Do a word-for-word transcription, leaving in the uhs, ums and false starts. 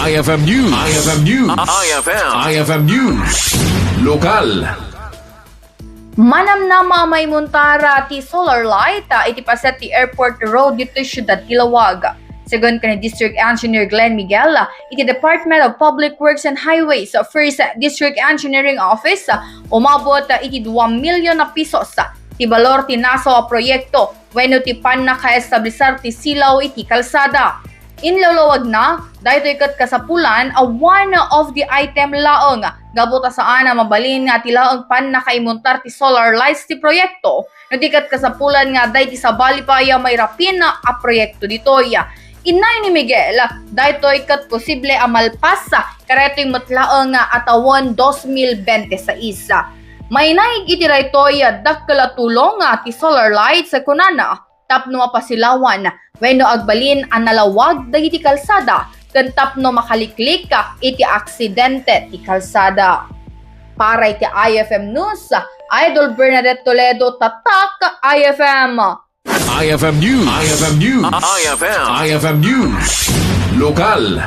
I F M News. I F M News. I F M. I F M News. Lokal. Manamnama a maimuntar ti solar light ah, iti paset ti Airport Road ditoy siudad ti Laoag. Segun ken ni District Engineer Glenn Miguel, ah, iti Department of Public Works and Highways, ah, First District Engineering Office, ah, umabot ah, iti dua milyon a pesos ah, ti balor ti nasaw a proyekto wenno ti pannakaestablisar ti silaw iti kalsada. Inlawlawagna, daytoy ket kasapulan a one of the item laeng gapu ta saan a mabalin nga ti laeng pannakaimuntar ti solar lights ti proyekto, no di ket kasapulan nga daydi sabali pay a mairapin a proyekto ditoy. Innayon ni Miguel, daytoy ket posible a malpas kadaytoy met laeng a tawen dos mil bente sais. Mainaig iti daytoy dakkel a tulong ti solar lights, kunana, tapno mapasilawan wenno agbalin a nalawag dagiti kalsada ken tapno makaliklik iti aksidente ti kalsada. Para iti I F M News, Idol Bernadette Toledo, Tatak I F M. I F M News. I F M News. I F M. I F M News. Lokal.